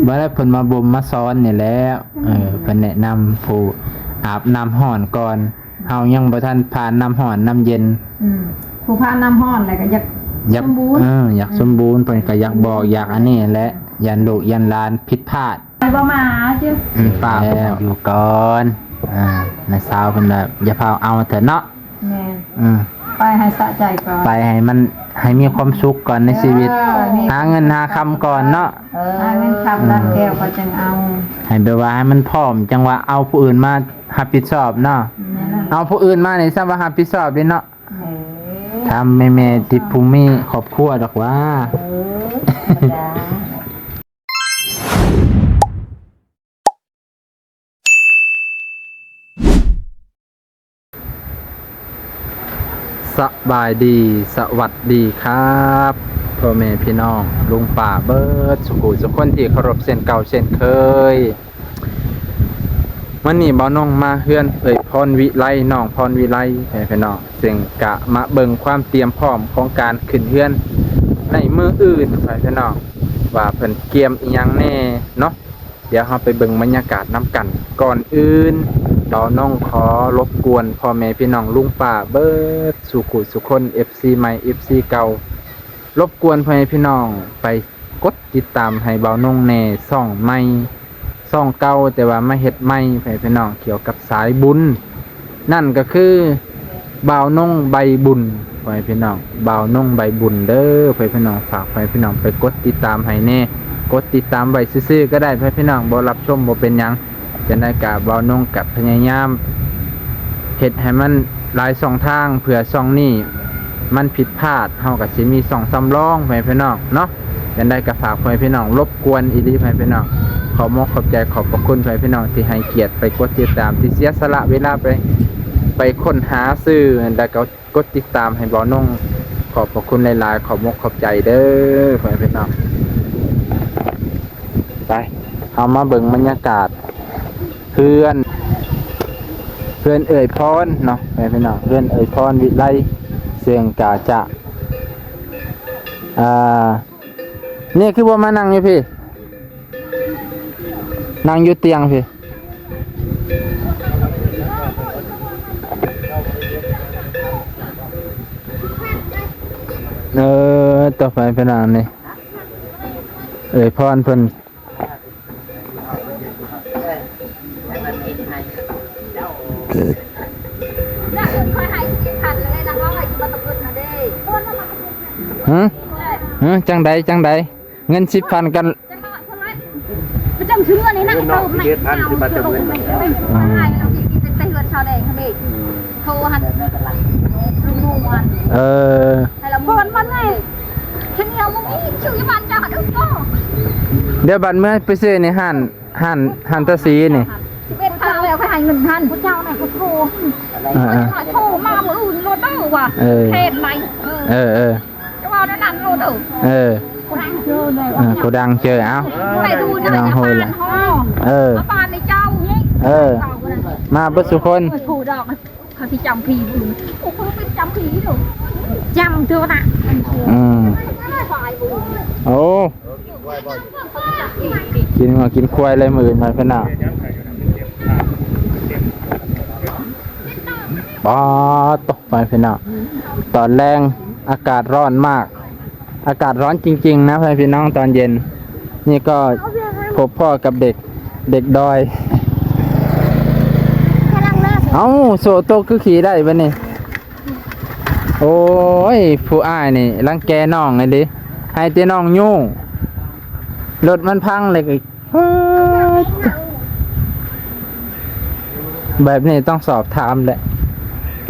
ວ່າແລ້ວເພິ່ນມາບົ່ມມາສອນນີ້ແຫຼະ. ເອີ ເພິ່ນແນະນຳຜູ້ອາບນ້ຳຮ້ອນກ່ອນ. ເຮົາຍັງບໍ່ທັນຜ່ານນ້ຳຮ້ອນນ້ຳເຢັນ. ອືມ ຜູ້ຜ່ານນ້ຳຮ້ອນແລ້ວກໍຢາກ ຢາກສົມບູນ. ເອີ ຢາກສົມບູນ. ເພິ່ນກໍຢາກບອກ ຢາກອັນນີ້ແຫຼະ ຢ້ານລູກຢ້ານຫຼານຜິດພາດ. ໄປບໍ່ມາເຈົ້າ. ອືມ ປ້າເພິ່ນຢູ່ກ່ອນ. ອ່າ ນ້າສາວເພິ່ນວ່າຢ່າພາວເອົາເຖີ້າເນາະ. ແມ່ນ. ອືມ ໄປໃຫ້ສະໃຈກ່ອນ ໄປໃຫ້ມັນ ໃຫ້ມີຄວາມສຸກກ່ອນໃນຊີວິດ. ເອີ ຫາເງິນຫາຄຳກ່ອນເນາະ. ເອີ ຫາເງິນຄຳ ອືມ ລ້ານແກ້ວກໍຈັ່ງເອົາ. ໃຫ້ແບບວ່າໃຫ້ມັນພ້ອມ ຈັ່ງວ່າເອົາຜູ້ອື່ນມາຮັບຜິດຊອບເນາະ. ແມ່ນ. ເອົາຜູ້ອື່ນມານີ້ຊ້ຳວ່າຮັບຜິດຊອບເດ້ເນາະ. ເອີ ຖາມແມ່ໆທີ່ຜູ້ມີຄອບຄົວດອກວ່າ. ເອີ ທຳມະດາ. ສະບາຍດີ ສະຫວັດດີຄັບ ພໍ່ແມ່ພີ່ນ້ອງ ລຸງປ້າເບິດສູ່ຜູ້ສູ່ຄົນທີ່ເຄົາລົບເຊັ່ນເກົ່າເຊັ່ນເຄີຍ. ມື້ນີ້ບ່າວນົງມາເຮືອນເອື້ອຍພອນວິໄລ ນ້ອງພອນວິໄລ ພີ່ນ້ອງ ເຊິ່ງກະມາເບິ່ງຄວາມຕຽມພ້ອມຂອງການຂຶ້ນເຮືອນໃນມື້ອື່ນ ພີ່ນ້ອງ ວ່າເພິ່ນກຽມອີ່ຫຍັງແດ່ເນາະ. ດຽວເຮົາໄປເບິ່ງບັນຍາກາດນຳກັນ. ກ່ອນອື່ນ ບ່າວນົງຂໍລົບກວນພໍ່ແມ່ພີ່ນ້ອງ ລຸງປ້າເບິດສູ່ຜູ້ສູ່ຄົນ ເອັຟຊີໃໝ່ ເອັຟຊີເກົ່າ ລົບກວນພໍ່ແມ່ພີ່ນ້ອງໄປ ກົດຕິດຕາມໃຫ້ບ່າວນົງແດ່. ຊ່ອງໃໝ່ ຊ່ອງເກົ່າ ແຕ່ວ່າມາເຮັດໃໝ່ ພໍ່ແມ່ພີ່ນ້ອງ ກ່ຽວກັບສາຍບຸນ ນັ້ນກໍຄືບ່າວນົງໃບບຸນ ພໍ່ແມ່ພີ່ນ້ອງ ບ່າວນົງໃບບຸນເດີ ພໍ່ແມ່ພີ່ນ້ອງ. ຝາກພໍ່ແມ່ພີ່ນ້ອງໄປກົດຕິດຕາມໃຫ້ແດ່ ກົດຕິດຕາມໄວ້ຊື່ໆກໍໄດ້ ພໍ່ແມ່ພີ່ນ້ອງ ບໍ່ຮັບຊົມບໍ່ເປັນຫຍັງ. ຈັ່ງໃດກະບ່າວນົງກະພະຍາຍາມເຮັດໃຫ້ມັນຫຼາຍຊ່ອງທາງ ເພື່ອຊ່ອງນີ້ມັນຜິດພາດ ເຮົາກະຊິມີຊ່ອງສຳລອງ ພໍ່ແມ່ພີ່ນ້ອງເນາະ. ຈັ່ງໃດກະຝາກພໍ່ແມ່ພີ່ນ້ອງ ລົບກວນອີ່ຫຼີ ພໍ່ແມ່ພີ່ນ້ອງ ຂອບມົກຂອບໃຈ ຂອບພະຄຸນພໍ່ແມ່ພີ່ນ້ອງທີ່ໃຫ້ກຽດໄປກົດຕິດຕາມ ທີ່ເສຍສະຫຼະເວລາໄປ ໄປຄົ້ນຫາຊື່ ແລ້ວກໍ ກົດຕິດຕາມໃຫ້ບ່າວນົງ ຂອບພະຄຸນຫຼາຍໆ ຂອບມົກຂອບໃຈເດີ ພໍ່ແມ່ພີ່ນ້ອງ. ໄປ ເຮົາມາເບິ່ງບັນຍາກາດເຮືອນ ເຮືອນເອື້ອຍພອນເນາະ ພໍ່ແມ່ພີ່ນ້ອງ ເຮືອນເອື້ອຍພອນວິໄລ ເຊິ່ງກະຈະ ອ່າ ນີ້ຄືບໍ່ມານັ່ງຢູ່ພີ້ ນັ່ງຢູ່ຕຽງພີ້. ເອີ ຕໍ່ໄປເປັນອັນນີ້ ເອື້ອຍພອນເພິ່ນ ຫື ຫື ຈັ່ງໃດ ຈັ່ງໃດ? ເງິນສິບພັນກັນ ປະຈຳເທື່ອນີ້ນະ ເຂົາເຮັດອັນສິບາດເງິນ ເອີ ໃຫ້ລາວກິນແຕ່ເຮືອນຊາວແດງຫັ້ນເດ້ ໂທຫັ້ນ ລຸງໝູຫັ້ນ ເອີ ໃຫ້ລາວໝູ ເພິ່ນມັນແຫຼະ ເຂົາເນຍບໍ່ມີ ຊື່ຢູ່ບ້ານເຈົ້າຫັ້ນ ເອີ ບໍ່ ດຽວບັດເມື່ອໄປຊື້ໃນຮ້ານ ຮ້ານ ຮ້ານຕາສີນີ້ ສິບເອັດພັນແລ້ວ ຂ້ອຍໃຫ້ເງິນຫັ້ນ ຜູ້ເຈົ້ານະ ເຂົາໂທ ເອີ ເອີ ໂທມາມື້ອື່ນໂລດເດີວ່າ ເອີ ເຂດໃດ ເອີ ເອີ ເອີ ຈະເວົ້າແນວນັ້ນໂລດເດີ ເອີ ໂກດັງເຈີ ເອີ ໂກດັງເຈີ ເອົ້າ ໄປດູນະ ເອີ ເຈົ້າ ເອີ ມາເບິດສູ່ຄົນ ເຂົາຊິຈຳຜີຜູ້ອື່ນ ໂອ້ ເຂົາເປັນຈຳຜີເດີ ຈຳເທື່ອນະ ອືມ ໂອ້ ກິນງົວກິນຄວາຍເລີຍມື້ອື່ນ ພໍ່ແມ່ພີ່ນ້ອງ ປາດໂທ້ ພໍ່ແມ່ພີ່ນ້ອງ ຕອນແລງອາກາດຮ້ອນມາກ ອາກາດຮ້ອນຈິງໆ ນະ ພໍ່ແມ່ພີ່ນ້ອງ ຕອນເຢັນ ນີ້ກໍພົບພໍ້ກັບເດັກ ເດັກດອຍ ເອົ້າ ໂຊໂຕະຄືຂີ່ໄດ້ບັດນີ້ ໂອ້ຍ ຜູ້ອ້າຍນີ້ລັງແກນ້ອງອີ່ຫຼີ ໃຫ້ແຕ່ນ້ອງຍູ້ ລົດມັນພັງເລີຍ ປາດ ແບບນີ້ຕ້ອງສອບຖາມແຫຼະ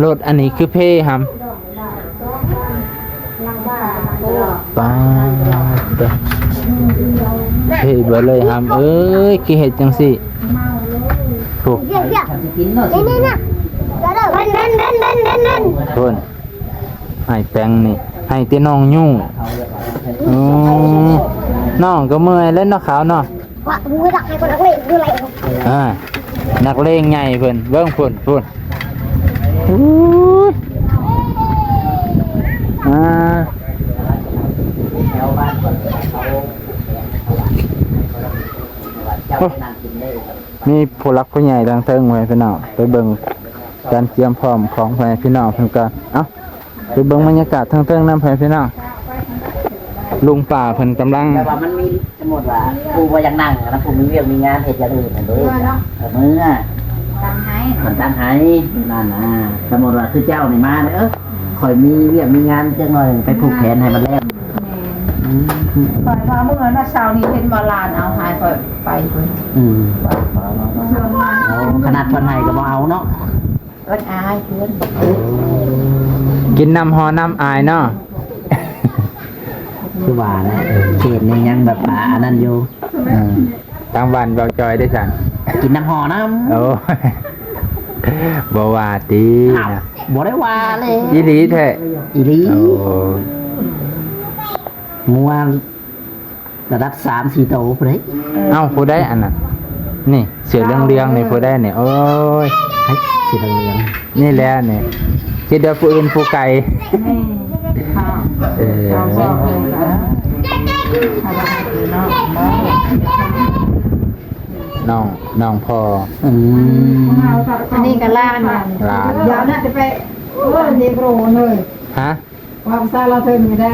ລົດອັນນີ້ຄືເພຫຳ ປາດ ເພເບິດເລີຍຫຳເອີຍ ຄືເຮັດຈັ່ງຊີ້ ໂອ້ ນີ້ໆໆ ພຸ້ນ ອ້າຍແປງນີ້ ໃຫ້ແຕ່ນ້ອງຍູ້ ໂອ້ ນ້ອງກໍເມື່ອຍແລ້ວເນາະ ຂາວເນາະ ອ່າ ນັກເລງໃຫຍ່ເພິ່ນ ເບິ່ງພຸ້ນ ພຸ້ນ ອູ້ຍ ອ່າ. ໂອ້ ມີຜູ້ຫຼັກຜູ້ໃຫຍ່ທາງເທິງ ພໍ່ແມ່ພີ່ນ້ອງ ໄປເບິ່ງການກຽມພ້ອມຂອງພໍ່ແມ່ພີ່ນ້ອງເພິ່ນກ່ອນ. ເອົ້າ ໄປເບິ່ງບັນຍາກາດທາງເທິງນຳ ພໍ່ແມ່ພີ່ນ້ອງ ລຸງປ້າເພິ່ນກຳລັງ ແຕ່ວ່າມັນມີ ສົມມຸດວ່າຜູ້ບໍ່ຢາກນັ່ງນະ ຜູ້ມີວຽກມີງານເຮັດຢ່າງອື່ນນັ້ນເດ້ ເອີ ເມືອ ຕັດໄຮ່ ມັນຕັດໄຮ່ນັ້ນນະ. ສົມມຸດວ່າຄືເຈົ້ານີ້ມາເດີ ຂ້ອຍມີວຽກມີງານຈັກໜ່ອຍ ໄປຜູກແຂນໃຫ້ມັນແລ້ວ. ແມ່ນ ອືມ ຂ້ອຍວ່າມື້ນັ້ນເຊົ້ານີ້ເຫັນວ່າຫຼານເອົາໃຫ້ຂ້ອຍໄປພຸ້ນ. ອືມ ວ່າ ໂອ້ ຂະໜາດເພິ່ນໃຫ້ກໍບໍ່ເອົາເນາະ. ເອີ້ນອາຍເພື່ອນ ກິນນ້ຳຫໍ່ນ້ຳອາຍເນາະ. ຄືວ່າແຫຼະ ເຂດນີ້ຍັງແບບວ່າອັນນັ້ນຢູ່. ເອີ ທາງບ້ານເບົາຈອຍເດ້ຊັ້ນ ກິນນ້ຳຫໍ່ນ້ຳ. ໂອ້ ບໍ່ວ່າຕິ ບໍ່ໄດ້ວ່າເລີຍ ອີ່ຫຼີແທ້ ອີ່ຫຼີ. ໂອ້ ງົວ ລະດັບສາມສີ່ໂຕພຸ້ນເດ້. ເອົ້າ ຜູ້ໃດອັນນັ້ນ ນີ້ ເສື້ອເຫຼືອງໆນີ້ຜູ້ໃດນີ້? ໂອ້ຍ ເສື້ອເຫຼືອງໆ ນີ້ແຫຼະນີ້ ຄິດວ່າຜູ້ອື່ນຜູ້ໄກ. ເອີ ນ້ອງ ນ້ອງພໍ່. ອືມ ອັນນີ້ກໍຫຼານ ຫຼານ ດຽວໜ້າຈະໄປ ໂອ້ຍ ເນໂກຣເລີຍ ຮະ? ເວົ້າພາສາລາວເຖິງຢູ່ໄດ໋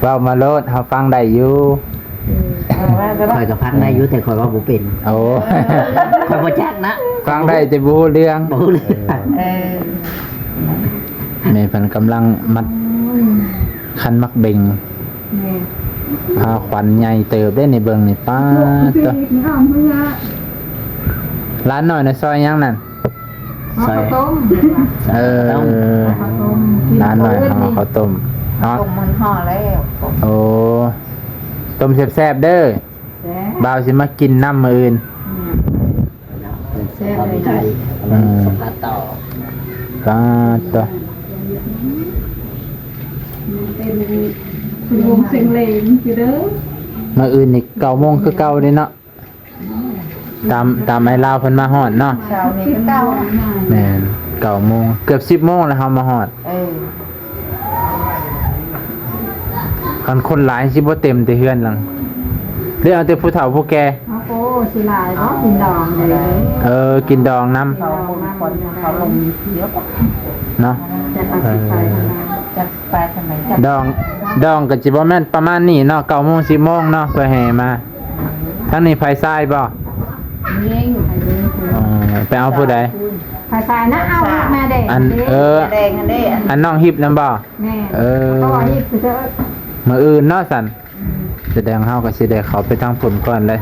ເວົ້າມາໂລດ ເຮົາຟັງໄດ້ຢູ່. ເອີ ຂ້ອຍກໍຟັງໄດ້ຢູ່ ແຕ່ຂ້ອຍເວົ້າບໍ່ເປັນ. ໂອ້ ຂ້ອຍບໍ່ຈັກນະ ຟັງໄດ້ແຕ່ບໍ່ຮູ້ເລື່ອງ ບໍ່ຮູ້ເລື່ອງ. ເອີ ແມ່ເພິ່ນກຳລັງມັດຄັນໝາກເບັງ ແມ່ນ ພາຂວັນໃຫຍ່ເຕີບເດ້ນີ້ ເບິ່ງນີ້ ປາດໂທ້ ຫຼານນ້ອຍນະ ຊອຍຫຍັງນັ້ນ? ຊອຍ ເອົາເຂົ້າຕົ້ມ ເອີ ເອົາເຂົ້າຕົ້ມ ຫຼານນ້ອຍເຮົາເອົາເຂົ້າຕົ້ມເນາະ ຕົ້ມມັນຫໍ່ແລ້ວ. ໂອ້ ຕົ້ມແຊບໆເດີ ແຊບ ບ່າວຊິມາກິນນຳມື້ອື່ນ. ອືມ ແຊບເລີຍ ອືມ ສະພາດຕໍ່ ປາດໂທ້ ເປັນວງເສັງເຫຼງຢູ່ເດີ. ມື້ອື່ນນີ້ເກົ້າໂມງຄືເກົ່າເດ້ເນາະ. ຕາມ ຕາມໄອ້ລາວເພິ່ນມາຮອດເນາະ ເຊົ້ານີ້ຄືເກົ່າ. ແມ່ນ ເກົ້າໂມງ ເກືອບສິບໂມງແລ້ວເຮົາມາຮອດ. ເອີ ຄັນຄົນຫຼາຍຊິບໍ່ເຕັມແຕ່ເຮືອນຫຼັງ ຫຼືເອົາແຕ່ຜູ້ເຖົ້າຜູ້ແກ່? ໂອ້ ຊິຫຼາຍບໍ່ ກິນດອງເລີຍ. ເອີ ກິນດອງນຳ ເຂົາຄົນເຂົາລົງເນາະ. ຈັກຊິໄປທາງໃດ ຈັກໄປທາງໃດ ດອງ ດອງກໍຊິບໍ່ແມ່ນປະມານນີ້ເນາະ ເກົ້າໂມງ ສິບໂມງເນາະ ເພື່ອແຫ່ມາ. ທາງນີ້ໄຜຊາຍບໍ່? ຍິງ ເອີ ໄປເອົາຜູ້ໃດ? ໄຜຊາຍນະ ເອົາແມ່ແດງ ອັນ ເອີ ແມ່ແດງຫັ້ນເດ້ ອັນ ອັນນ້ອງຮິບນຳບໍ່? ແມ່ນ ເອີ ເຂົາວ່າຮີບຄືເດີ ມື້ອື່ນເນາະຊັ້ນ. ອືມ ສະແດງເຮົາກໍຊິໄດ້ເຂົ້າໄປທາງພຸ້ນກ່ອນເດ້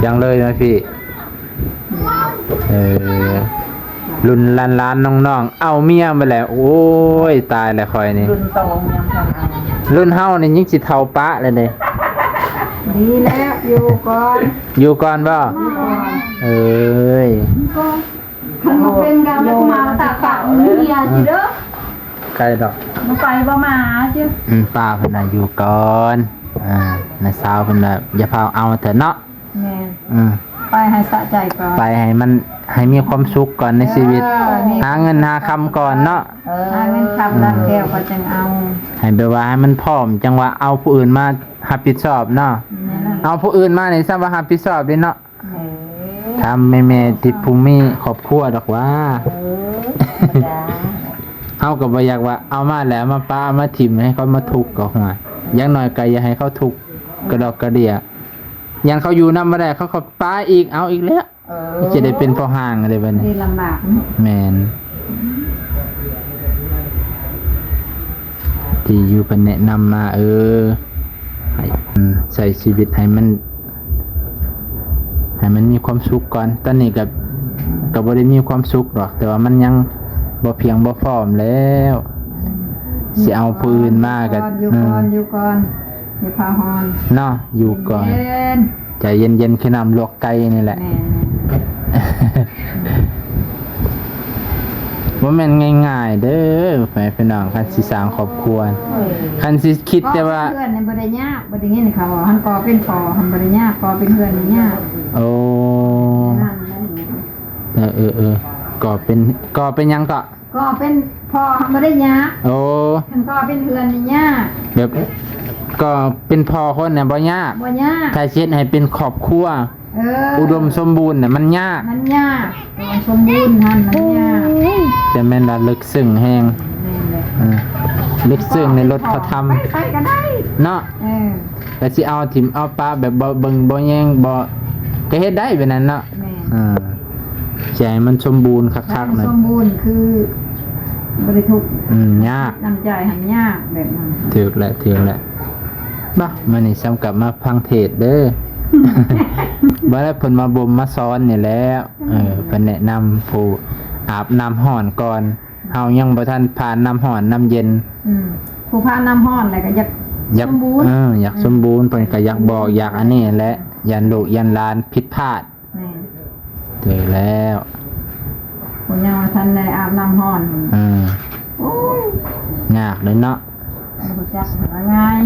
ຈັ່ງເລີຍມາພີ້. ເອີ ລຸ້ນຫຼານໆນ້ອງໆ ເອົາເມຍໝົດແລ້ວ. ໂອ້ຍ ຕາຍແລ້ວຂ້ອຍນີ້ ລຸ້ນໂຕຍັງທັນເອົາ ລຸ້ນເຮົານີ້ຍັງຊິເຖົ້າປະແລ້ວເດ້. ດີແລ້ວ ຢູ່ກ່ອນ ຢູ່ກ່ອນບໍ່? ຢູ່ກ່ອນ ເອີຍ ຄັນບໍ່ເປັນກໍມາຕາກປາກເມຍຊິເດີ ໄກດອກ ບໍ່ໄປບໍ່ມາຊິ. ອືມ ປ້າເພິ່ນວ່າຢູ່ກ່ອນ ອ່າ ນ້າສາວເພິ່ນວ່າຢ່າພາວເອົາເຖີ້າເນາະ. ແມ່ນ ອືມ ໄປໃຫ້ສະໃຈກ່ອນ ໄປໃຫ້ມັນ ໃຫ້ມີຄວາມສຸກກ່ອນໃນຊີວິດ ເອີ ຫາເງິນຫາຄຳກ່ອນເນາະ. ເອີ ຫາເງິນຄຳລາກແກ້ວກໍຈຶ່ງເອົາ ໃຫ້ແບບວ່າໃຫ້ມັນພ້ອມ ຈັ່ງວ່າເອົາຜູ້ອື່ນມາຮັບຜິດຊອບເນາະ. ແມ່ນ ເອົາຜູ້ອື່ນມານີ້ຊ້ຳວ່າຮັບຜິດຊອບເດ້ເນາະ. ເອີ ຖາມແມ່ໆທີ່ຜູ້ມີຄອບຄົວດອກວ່າ ເອີ ທຳມະດາ ເຮົາກໍບໍ່ຢາກວ່າເອົາມາແລ້ວເອົາມາປະເອົາມາຖິ້ມໃຫ້ເຂົາມາທຸກກໍຫົວ ຢ່າງໜ້ອຍກໍຢ່າໃຫ້ເຂົາທຸກກະດອກກະເດຍ ຢ້ານເຂົາຢູ່ນຳບໍ່ໄດ້ ເຂົາກໍປະອີກ ເອົາອີກແລ້ວ. ເອີ ຈະໄດ້ເປັນພໍ່ຮ້າງເດ້ບັດນີ້ ລຳບາກເນາະ. ແມ່ນ ທີ່ຢູ່ເພິ່ນແນະນຳມາ ເອີ ໃຫ້ ອືມ ໃຊ້ຊີວິດໃຫ້ມັນ ໃຫ້ມັນມີຄວາມສຸກກ່ອນ. ຕອນນີ້ກໍ ກໍບໍ່ໄດ້ມີຄວາມສຸກດອກ ແຕ່ວ່າມັນຍັງບໍ່ພຽງບໍ່ພ້ອມແລ້ວ ຊິເອົາຜູ້ອື່ນມາກໍ ຢູ່ກ່ອນ ອືມ ຢູ່ກ່ອນ ຢູ່ກ່ອນ ຢ່າພາວຮ້ອນເນາະ ຢູ່ກ່ອນ ເຢັນ ໃຈເຢັນໆ ຄືນ້ຳລວກໄກ່ນີ້ແຫຼະ. ແມ່ນ ບໍ່ແມ່ນງ່າຍໆເດີ ພໍ່ແມ່ພີ່ນ້ອງ ຄັນຊິສ້າງຄອບຄົວ ເອີ ຄັນຊິຄິດແຕ່ວ່າ ເຮືອນນີ້ບໍ່ໄດ້ຍາກ ບໍ່ໄດ້ຍິນເຂົາວ່າ ຫັ້ນກໍເປັນພໍ່ຫັ້ນບໍ່ໄດ້ຍາກ ກໍເປັນເຮືອນນີ້ຍາກ. ໂອ້ ເອີໆໆ ກໍເປັນ ກໍເປັນຫຍັງເກາະ? ກໍເປັນພໍ່ຫັ້ນບໍ່ໄດ້ຍາກ. ໂອ້ ຄັນກໍເປັນເຮືອນນີ້ຍາກ ແບບ ກໍເປັນພໍ່ຄົນນະບໍ່ຍາກ ບໍ່ຍາກ ຖ້າຊິເຮັດໃຫ້ເປັນຄອບຄົວ ເອີ ອຸດົມສົມບູນນະມັນຍາກ ມັນຍາກ ອຸດົມສົມບູນຫັ້ນມັນຍາກ ໂອ້ຍ ຈະແມ່ນວ່າເລິກເຊິ່ງແຮງ ແມ່ນແຫຼະ ເອີ ເລິກເຊິ່ງໃນລົດພະທຳ ໄປໃສກໍໄດ້ເນາະ ເອີ ກໍຊິເອົາຖິ້ມເອົາປະແບບບໍ່ເບິ່ງບໍ່ແຍງບໍ່ ກໍເຮັດໄດ້ແບບນັ້ນເນາະ ແມ່ນ ເອີ ໃຈມັນສົມບູນຄັກໆ ໃຈມັນສົມບູນ ນະ ຄືບໍ່ໄດ້ທຸກ ອືມ ຍາກ ນ້ຳໃຈຫັ້ນຍາກແບບນັ້ນ ຖືກແຫຼະ ຖືກແຫຼະ ເນາະ ມື້ນີ້ຊ້ຳກັບມາຟັງເທດເດີ ບໍ່ໄດ້ ເພິ່ນມາບົ່ມມາສອນນີ້ແຫຼະ ເອີ ເພິ່ນແນະນຳຜູ້ອາບນ້ຳຮ້ອນກ່ອນ ເຮົາຍັງບໍ່ທັນຜ່ານນ້ຳຮ້ອນນ້ຳເຢັນ ອືມ ຜູ້ຜ່ານນ້ຳຮ້ອນແລ້ວກໍຢາກ ຢາກ ສົມບູນ ເອີ ຢາກ ອືມ ສົມບູນ ເພິ່ນກໍຢາກບອກ ຢາກອັນນີ້ແຫຼະ ຢ້ານລູກຢ້ານຫຼານຜິດພາດ ແມ່ນ ຖືກແລ້ວ ຜູ້ຍັງບໍ່ທັນໄດ້ອາບນ້ຳຮ້ອນ ອືມ ໂອ້ຍ ຍາກເລີຍເນາະ ບໍ່ຮູ້ຈັກຫາງ່າຍ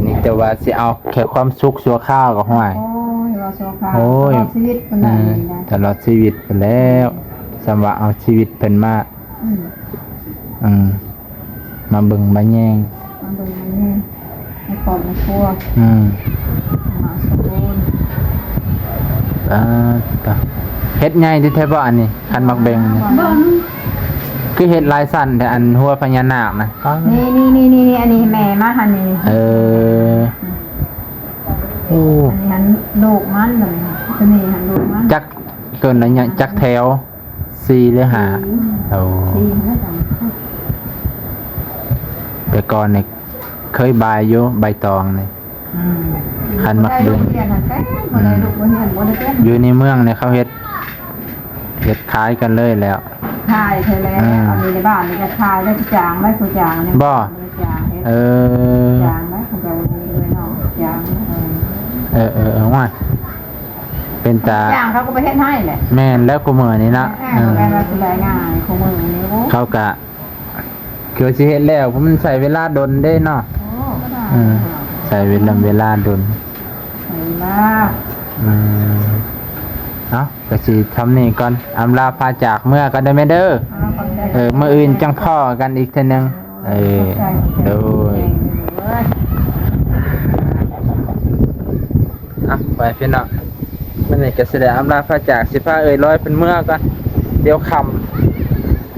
ນີ້ແຕ່ວ່າຊິເອົາແຄ່ຄວາມສຸກຊົ່ວຄາວກໍຫ້ວຍ ໂອ້ຍ ວ່າຊົ່ວຄາວ ໂອ້ຍ ຕະຫຼອດຊີວິດເພິ່ນວ່າ ອືມ ນີ້ນະ ຕະຫຼອດຊີວິດພຸ້ນແລ້ວ ສ່ຳວ່າເອົາຊີວິດເພິ່ນມາ ອືມ ອືມ ມາເບິ່ງມາແຍງ ມາເບິ່ງມາແຍງ ໃຫ້ຄອບໃຫ້ຄົວ ອືມ ມາສະບູນ ອ່າ ເຮັດໃຫຍ່ແທ້ໆບໍ່ອັນນີ້ ຄັນໝາກເບັງນີ້ ເບິ່ງ ຄືເຮັດຫຼາຍຊັ້ນແທ້ ອັນຫົວພະຍານາກນະ ນີ້ໆໆໆ ອັນນີ້ແມ່ມາຫັ້ນນີ້ ເອີ ໂອ້ ອັນນີ້ຫັ້ນລູກມັນ ຕົວນີ້ຫັ້ນລູກມັນ ຈັກ ເກີນໄລຍະຈັກແຖວ ສີ່ຫຼືຫ້າ ສີ່ ໂອ້ ສີ່ແລ້ວກັນ ແຕ່ກ່ອນນີ້ເຄີຍບາຍຢູ່ ໃບຕອງນີ້ ອືມ ຄັນໝາກເບັງ ບໍ່ໄດ້ໂຮງຮຽນ ບໍ່ໄດ້ລູກ ອືມ ບໍ່ຮຽນ ບໍ່ໄດ້ເປັນ ຢູ່ໃນເມືອງນີ້ເຂົາເຮັດ ເຮັດຂາຍກັນເລີຍແລ້ວ ຂາຍແທ້ແລ້ວ ອືມ ອັນນີ້ໃນບ້ານນີ້ກໍຂາຍໄດ້ ຈາງໄດ້ ຜູ້ຈາງນີ້ ບໍ່ ບໍ່ໄດ້ຈາງເຮັດ ເອີ ຈາງໄດ້ ເຂົາເຈົ້າມີເອື້ອຍນ້ອງຈາງ ເອີ ເອີໆໆ ໂອ້ຍ ເປັນຕາ ຈ້າງເຂົາກໍໄປເຮັດໃຫ້ແຫຼະ ແມ່ນແລ້ວ ຄູ່ມື້ນີ້ເນາະ ເອີ ເອີ ບໍ່ແມ່ນວ່າຊິໄດ້ງ່າຍຄູ່ມື້ນີ້ ໂອ້ ເຂົາກະຄືຊິເຮັດແລ້ວ ເພາະມັນໃຊ້ເວລາດົນເດ້ເນາະ ໂອ້ ເອີ ໃຊ້ເວລາ ເວລາດົນ ໃຊ້ເວລາ ອືມ ເອົາ ກໍຊິຊ່ຳນີ້ກ່ອນ ອຳລາພາຈາກເມືອກ່ອນເດີແມ່ເດີ ເອີ ມື້ອື່ນຈັ່ງພໍ້ກັນອີກເທື່ອໜຶ່ງ ເອີ ໂດຍ ອ່ະ ໄປພີ່ນ້ອງ ມື້ນີ້ກໍຊິໄດ້ອຳລາພາຈາກ ຊິພາເອື້ອຍລອຍເພິ່ນເມືອກ່ອນ ດຽວຄ່ຳ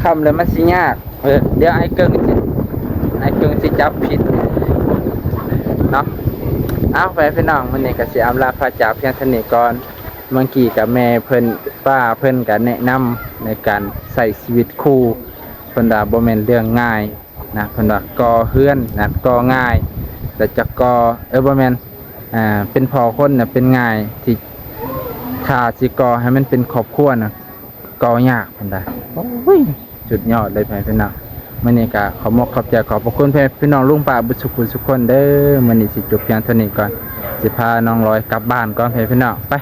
ຄ່ຳແລ້ວມັນຊິຍາກ ເອີ ດຽວອ້າຍເກິ່ງຊິ ອ້າຍເກິ່ງຊິຈັບຜິດເນາະ ເອົາ ໄປພີ່ນ້ອງ ມື້ນີ້ກໍຊິອຳລາພາຈາກພຽງເທົ່ານີ້ກ່ອນ ເມື່ອກີ້ກໍແມ່ເພິ່ນ ປ້າເພິ່ນກໍແນະນຳໃນການໃຊ້ຊີວິດຄູ່ ເພິ່ນວ່າບໍ່ແມ່ນເລື່ອງງ່າຍ ນະ ເພິ່ນວ່າກໍ່ເຮືອນນັ້ນກໍ່ງ່າຍ ແຕ່ຈະກໍ່ ເອີ ບໍ່ແມ່ນ ອ່າ ເປັນພໍ່ຄົນນະເປັນງ່າຍ ທີ່ຖ້າຊິກໍ່ໃຫ້ມັນເປັນຄອບຄົວນະກໍ່ຍາກ ເພິ່ນວ່າ ໂອ້ຍ ສຸດຍອດເລີຍ ພໍ່ແມ່ພີ່ນ້ອງ ມື້ນີ້ກໍຂໍມຸກຂອບໃຈຂອບພະຄຸນພໍ່ແມ່ພີ່ນ້ອງລຸງປ້າເບິດສຸຂູສຸຄົນເດີ ມື້ນີ້ຊິຈົບພຽງເທົ່ານີ້ກ່ອນ ຊິພານ້ອງລອຍກັບບ້ານກ່ອນ ພໍ່ແມ່ພີ່ນ້ອງ ໄປ.